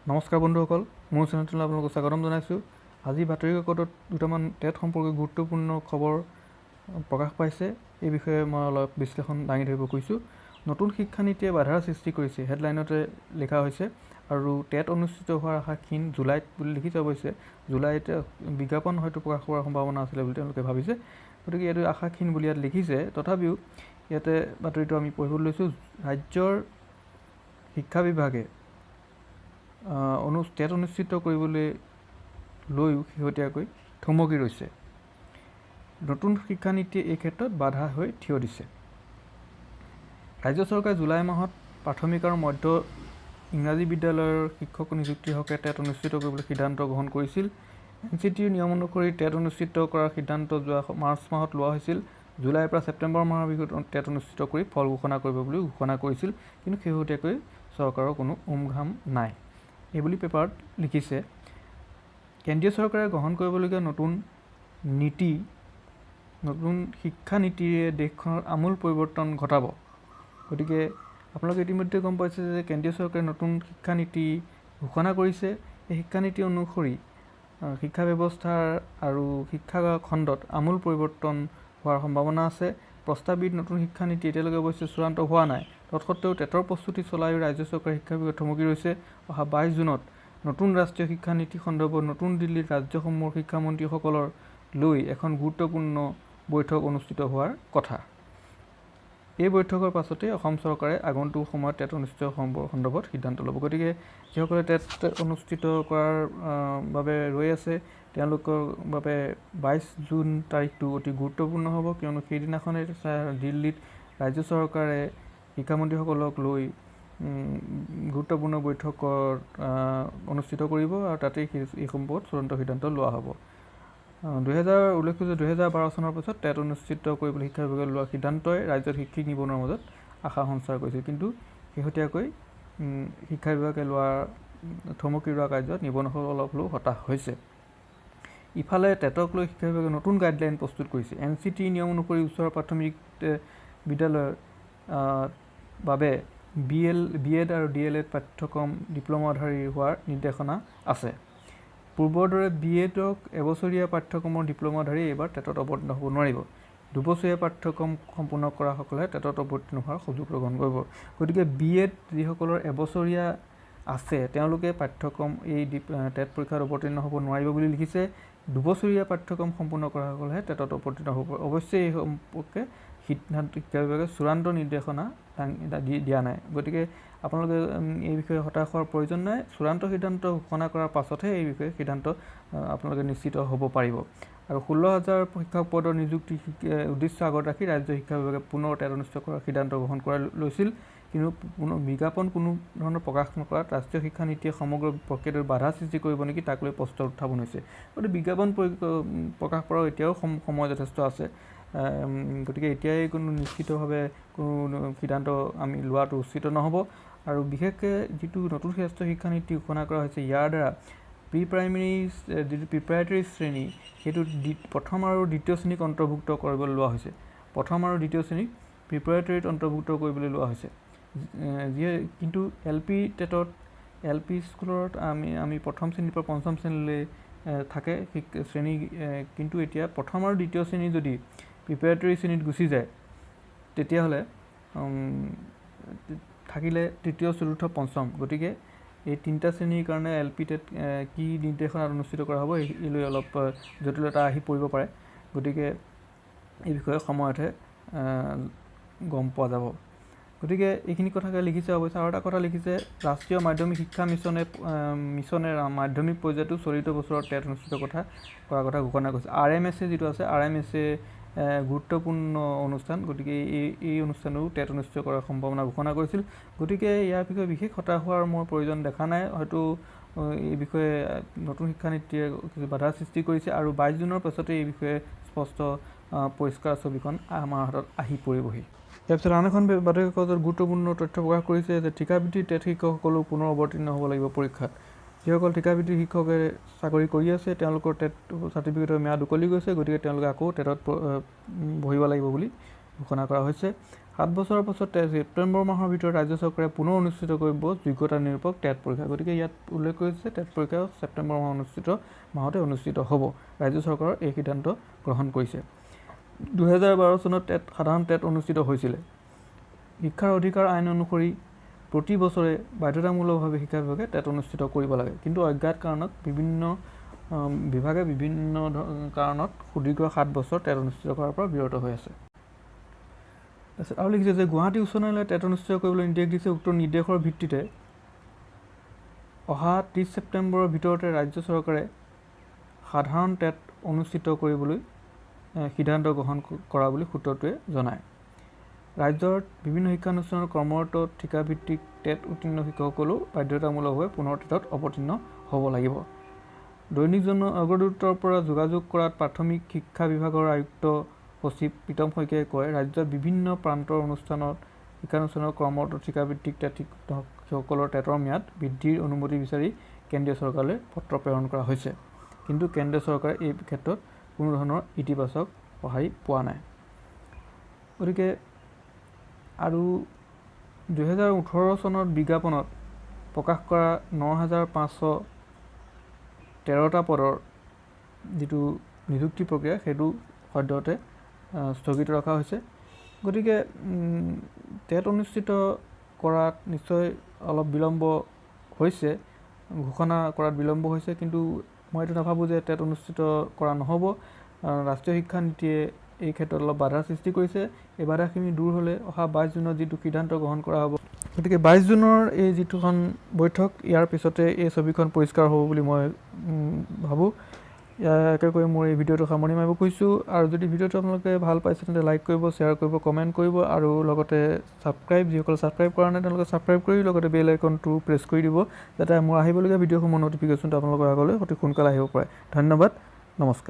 নমস্কাৰ বন্ধুসকল, মোৰ চেনেলটোলৈ আপোনালোকক স্বাগতম জনাইছোঁ। আজি বাতৰি কাকতত দুটামান টেট সম্পৰ্কে গুৰুত্বপূৰ্ণ খবৰ প্ৰকাশ পাইছে। এই বিষয়ে মই অলপ বিশ্লেষণ দাঙি ধৰিব খুজিছোঁ। নতুন শিক্ষানীতিয়ে বাধাৰ সৃষ্টি কৰিছে, হেডলাইনতে লিখা হৈছে। আৰু টেট অনুষ্ঠিত হোৱাৰ আশা ক্ষীণ জুলাইত বুলি লিখিছে। অৱশ্যে জুলাইত বিজ্ঞাপন হয়তো প্ৰকাশ হোৱাৰ সম্ভাৱনা আছিলে বুলি তেওঁলোকে ভাবিছে, গতিকে এইটো আশা ক্ষীণ বুলি ইয়াত লিখিছে। তথাপিও ইয়াতে বাতৰিটো আমি পঢ়িবলৈ লৈছোঁ। ৰাজ্যৰ শিক্ষা বিভাগে টেট অনুষ্ঠিত কৰিবলৈ লৈও শেহতীয়াকৈ থমকি ৰৈছে। নতুন শিক্ষানীতিয়ে এই ক্ষেত্ৰত বাধা হৈ থিয় দিছে। ৰাজ্য চৰকাৰে জুলাই মাহত প্ৰাথমিক আৰু মধ্য ইংৰাজী বিদ্যালয়ৰ শিক্ষক নিযুক্তিৰ হকে টেট অনুষ্ঠিত কৰিবলৈ সিদ্ধান্ত গ্ৰহণ কৰিছিল। এন চি টিৰ নিয়ম অনুসৰি টেট অনুষ্ঠিত কৰাৰ সিদ্ধান্ত যোৱা মাৰ্চ মাহত লোৱা হৈছিল। জুলাইৰ পৰা ছেপ্টেম্বৰ মাহৰ ভিতৰত টেট অনুষ্ঠিত কৰি ফল ঘোষণা কৰিব বুলিও ঘোষণা কৰিছিল। কিন্তু শেহতীয়াকৈ চৰকাৰৰ কোনো উমঘাম নাই, এইবুলি পেপাৰত লিখিছে। কেন্দ্ৰীয় চৰকাৰে গ্ৰহণ কৰিবলগীয়া নতুন শিক্ষানীতিৰে দেশখনৰ আমূল পৰিৱৰ্তন ঘটাব। গতিকে আপোনালোকে ইতিমধ্যে গম পাইছে যে কেন্দ্ৰীয় চৰকাৰে নতুন শিক্ষানীতি ঘোষণা কৰিছে। এই শিক্ষানীতি অনুসৰি শিক্ষা ব্যৱস্থাৰ আৰু শিক্ষা খণ্ডত আমূল পৰিৱৰ্তন হোৱাৰ সম্ভাৱনা আছে। প্ৰস্তাৱিত নতুন শিক্ষানীতি এতিয়ালৈকে অৱশ্যে চূড়ান্ত হোৱা নাই। তৎসত্ত্বেও টেটৰ প্ৰস্তুতি চলায়ো ৰাজ্য চৰকাৰে শিক্ষা বিভাগে থমকি ৰৈছে। অহা 22 জুনত নতুন ৰাষ্ট্ৰীয় শিক্ষানীতি সন্দৰ্ভত নতুন দিল্লীত ৰাজ্যসমূহৰ শিক্ষামন্ত্ৰীসকলৰ লৈ এখন গুৰুত্বপূৰ্ণ বৈঠক অনুষ্ঠিত হোৱাৰ কথা। এই বৈঠকৰ পাছতেই অসম চৰকাৰে আগন্তুক সময়ত টেট অনুষ্ঠিত সন্দৰ্ভত সিদ্ধান্ত ল'ব। গতিকে যিসকলে টেট অনুষ্ঠিত কৰাৰ বাবে ৰৈ আছে, তেওঁলোকৰ বাবে 22 জুন তাৰিখটো অতি গুৰুত্বপূৰ্ণ হ'ব। কিয়নো সেইদিনাখনেই দিল্লীত ৰাজ্য চৰকাৰে শিক্ষামন্ত্ৰীসকলক লৈ গুৰুত্বপূৰ্ণ বৈঠকত অনুষ্ঠিত কৰিব আৰু তাতেই এই সম্পৰ্কত চূড়ান্ত সিদ্ধান্ত লোৱা হ'ব। উল্লেখ্য যে 2012 চনৰ পিছত টেট অনুষ্ঠিত কৰিবলৈ শিক্ষা বিভাগে লোৱা সিদ্ধান্তই ৰাজ্যত শৈক্ষিক নিবনুৱাৰ মাজত আশা সঞ্চাৰ কৰিছিল। কিন্তু শেহতীয়াকৈ শিক্ষা বিভাগে লোৱা থমকি ৰোৱা কাৰ্যত নিবনুৱাসকল অলপ হ'লেও হতাশ হৈছে। ইফালে টেটক লৈ শিক্ষা বিভাগে নতুন গাইডলাইন প্ৰস্তুত কৰিছে। এন চি টি নিয়ম অনুসৰি উচ্চ প্ৰাথমিক বিদ্যালয়ৰ বাবে বি এড আৰু ডি এল এড পাঠ্যক্ৰম ডিপ্ল'মাধাৰী হোৱাৰ নিৰ্দেশনা আছে। পূৰ্বৰ দৰে বি এডক এবছৰীয়া পাঠ্যক্ৰমৰ ডিপ্ল'মাধাৰী এইবাৰ টেটত অৱতীৰ্ণ হ'ব নোৱাৰিব। দুবছৰীয়া পাঠ্যক্ৰম সম্পূৰ্ণ কৰাসকলে টেটত অৱতীৰ্ণ হোৱাৰ সুযোগ গ্ৰহণ কৰিব। গতিকে বি এড যিসকলৰ এবছৰীয়া আছে, তেওঁলোকে পাঠ্যক্ৰম এই টেট পৰীক্ষাত অৱতীৰ্ণ হ'ব নোৱাৰিব বুলি লিখিছে। দুবছৰীয়া পাঠ্যক্ৰম সম্পূৰ্ণ কৰাসকলেহে টেটত অৱতীৰ্ণ হ'ব। অৱশ্যে এই সম্পৰ্কে সিদ্ধান্ত শিক্ষা বিভাগে চূড়ান্ত নিৰ্দেশনা দিয়া নাই। গতিকে আপোনালোকে এই বিষয়ে হতাশ হোৱাৰ প্ৰয়োজন নাই। চূড়ান্ত সিদ্ধান্ত ঘোষণা কৰাৰ পাছতহে এই বিষয়ে সিদ্ধান্ত আপোনালোকে নিশ্চিত হ'ব পাৰিব। আৰু 16,000 শিক্ষক পদৰ নিযুক্তি উদ্দেশ্য আগত ৰাখি ৰাজ্য শিক্ষা বিভাগে পুনৰ টেট অনুষ্ঠিত কৰাৰ সিদ্ধান্ত গ্ৰহণ কৰা লৈছিল। কিন্তু পুনৰ বিজ্ঞাপন কোনো ধৰণৰ প্ৰকাশ নকৰাত ৰাষ্ট্ৰীয় শিক্ষানীতিয়ে সমগ্ৰ প্ৰক্ৰিয়াটোত বাধা সৃষ্টি কৰিব নেকি তাক লৈ প্ৰশ্ন উত্থাপন হৈছে। গতিকে বিজ্ঞাপন প্ৰকাশ কৰাৰ এতিয়াও সময় যথেষ্ট আছে। গতিকে এতিয়াই কোনো নিশ্চিতভাৱে কোনো সিদ্ধান্ত আমি লোৱাটো উচিত নহ'ব। আৰু বিশেষকৈ যিটো নতুন ৰাষ্ট্ৰীয় শিক্ষানীতি ঘোষণা কৰা হৈছে, ইয়াৰ দ্বাৰা প্ৰি প্ৰাইমেৰী যিটো প্ৰিপাৰেটৰী শ্ৰেণী, সেইটো প্ৰথম আৰু দ্বিতীয় শ্ৰেণীক অন্তৰ্ভুক্ত কৰিবলৈ লোৱা হৈছে। প্ৰথম আৰু দ্বিতীয় শ্ৰেণীক প্ৰিপাৰেটৰীত অন্তৰ্ভুক্ত কৰিবলৈ লোৱা হৈছে। যিয়ে কিন্তু এল পি টেটত, এল পি স্কুলত আমি প্ৰথম শ্ৰেণীৰ পৰা পঞ্চম শ্ৰেণীলৈ থাকে শ্ৰেণী। কিন্তু এতিয়া প্ৰথম আৰু দ্বিতীয় শ্ৰেণী যদি প্ৰিপাৰেটৰী শ্ৰেণীত গুচি যায়, তেতিয়াহ'লে থাকিলে তৃতীয়, চতুৰ্থ, পঞ্চম। গতিকে এই তিনিটা শ্ৰেণীৰ কাৰণে এল পি টেট কি নিৰ্দেশনাত অনুষ্ঠিত কৰা হ'ব, এই লৈ অলপ জটিলতা আহি পৰিব পাৰে। গতিকে এই বিষয়ে সময়তহে গম পোৱা যাব। গতিকে এইখিনি কথাকে লিখিছে। অৱশ্যে আৰু এটা কথা লিখিছে, ৰাষ্ট্ৰীয় মাধ্যমিক শিক্ষা মিছনে মাধ্যমিক পৰ্যায়তো চলিত বছৰত টেট অনুষ্ঠিত কৰাৰ কথা ঘোষণা কৰিছে। আৰ এম এছ এ যিটো আছে, আৰ এম এছ এ গুৰুত্বপূৰ্ণ অনুষ্ঠান। গতিকে এই অনুষ্ঠানেও টেট অনুষ্ঠিত কৰাৰ সম্ভাৱনা ঘোষণা কৰিছিল। গতিকে ইয়াৰ বিষয়ে বিশেষ হতাশ হোৱাৰ মোৰ প্ৰয়োজন দেখা নাই। হয়তো এই বিষয়ে নতুন শিক্ষানীতিয়ে কিছু বাধাৰ সৃষ্টি কৰিছে আৰু 22 জুনৰ পাছতে এই বিষয়ে স্পষ্ট পৰিষ্কাৰ ছবিখন আমাৰ হাতত আহি পৰিবহি। ইয়াৰ পিছত আন এখন বাতৰি কাকতত গুৰুত্বপূৰ্ণ তথ্য প্ৰকাশ কৰিছে যে ঠিকাভিত্তিক টেট শিক্ষকসকলো পুনৰ অৱতীৰ্ণ হ'ব লাগিব পৰীক্ষাত। যিসকল ঠিকাভিত্তিক শিক্ষকে চাকৰি কৰি আছে, তেওঁলোকৰ টেট চাৰ্টিফিকেটৰ ম্যাদ উকলি গৈছে। গতিকে তেওঁলোকে আকৌ টেটত বহিব লাগিব বুলি ঘোষণা কৰা হৈছে। 7 বছৰৰ পাছত ছেপ্টেম্বৰ মাহৰ ভিতৰত ৰাজ্য চৰকাৰে পুনৰ অনুষ্ঠিত কৰিব যোগ্যতা নিৰূপক টেট পৰীক্ষা। গতিকে ইয়াত উল্লেখ কৰিছে, টেট পৰীক্ষা ছেপ্টেম্বৰ মাহতে অনুষ্ঠিত হ'ব। ৰাজ্য চৰকাৰৰ এই সিদ্ধান্ত গ্ৰহণ কৰিছে। 2012 চনত সাধাৰণ টেট অনুষ্ঠিত হৈছিলে। শিক্ষাৰ অধিকাৰ আইন অনুসৰি প্ৰতি বছৰে বাধ্যতামূলকভাৱে শিক্ষা বিভাগে টেট অনুষ্ঠিত কৰিব লাগে। কিন্তু অজ্ঞাত কাৰণত বিভিন্ন বিভাগে বিভিন্ন কাৰণত সুদীৰ্ঘ 7 বছৰ টেট অনুষ্ঠিত কৰাৰ পৰা বিৰত হৈ আছে। তাৰপিছত আৰু লিখিছে যে গুৱাহাটী উচ্চ ন্যায়ালয়ে টেট অনুষ্ঠিত কৰিবলৈ নিৰ্দেশ দিছে। উক্ত নিৰ্দেশৰ ভিত্তিতে অহা 30 ছেপ্টেম্বৰৰ ভিতৰতে ৰাজ্য চৰকাৰে সাধাৰণ টেট অনুষ্ঠিত কৰিবলৈ সিদ্ধান্ত গ্ৰহণ কৰা বুলি সূত্ৰটোৱে জনায়। ৰাজ্যৰ বিভিন্ন শিক্ষানুষ্ঠানত কৰ্মৰত ঠিকাভিত্তিক টেট উত্তীৰ্ণ শিক্ষকসকলো বাধ্যতামূলকভাৱে পুনৰ টেটত অৱতীৰ্ণ হ'ব লাগিব। দৈনিক জন অগ্ৰদূতৰ পৰা যোগাযোগ কৰাত প্ৰাথমিক শিক্ষা বিভাগৰ আয়ুক্ত সচিব প্ৰীতম শইকীয়াই কয়, ৰাজ্যৰ বিভিন্ন প্ৰান্তৰ শিক্ষানুষ্ঠানত কৰ্মৰত ঠিকাভিত্তিক টেট শিক্ষকসকলৰ টেটৰ ম্যাদ বৃদ্ধিৰ অনুমতি বিচাৰি কেন্দ্ৰীয় চৰকাৰলৈ পত্ৰ প্ৰেৰণ কৰা হৈছে। কিন্তু কেন্দ্ৰীয় চৰকাৰে এই ক্ষেত্ৰত কোনো ধৰণৰ ইতিবাচক সঁহাৰি পোৱা নাই। গতিকে আৰু 2018 চনত বিজ্ঞাপনত প্ৰকাশ কৰা 9513টা পদৰ যিটো নিযুক্তি প্ৰক্ৰিয়া, সেইটো সদ্যহতে স্থগিত ৰখা হৈছে। গতিকে টেট অনুষ্ঠিত কৰাত নিশ্চয় অলপ বিলম্ব হৈছে, ঘোষণা কৰাত বিলম্ব হৈছে। কিন্তু মই এইটো নাভাবোঁ যে টেট অনুষ্ঠিত কৰা নহ'ব। ৰাষ্ট্ৰীয় শিক্ষানীতিয়ে এই ক্ষেত্ৰত অলপ বাধাৰ সৃষ্টি কৰিছে। এই বাধাখিনি দূৰ হ'লে অহা 22 জুনত যিটো সিদ্ধান্ত গ্ৰহণ কৰা হ'ব, গতিকে 22 জুনৰ এই যিটোখন বৈঠক, ইয়াৰ পিছতে এই ছবিখন পৰিষ্কাৰ হ'ব বুলি মই ভাবোঁ। ইয়াকে কৈ মোৰ এই ভিডিঅ'টো সামৰণি মাৰিব খুজিছোঁ। আৰু যদি ভিডিঅ'টো আপোনালোকে ভাল পাইছে, তেন্তে লাইক কৰিব, শ্বেয়াৰ কৰিব, কমেণ্ট কৰিব আৰু লগতে ছাবস্ক্ৰাইব, যিসকলে ছাবস্ক্ৰাইব কৰা নাই তেওঁলোকে ছাবস্ক্ৰাইব কৰি লগতে বেল আইকনটো প্ৰেছ কৰি দিব, যাতে মোৰ আহিবলগীয়া ভিডিঅ'সমূহৰ ন'টিফিকেশ্যনটো আপোনালোকৰ আগলৈ অতি সোনকালে আহিব পাৰে। ধন্যবাদ, নমস্কাৰ।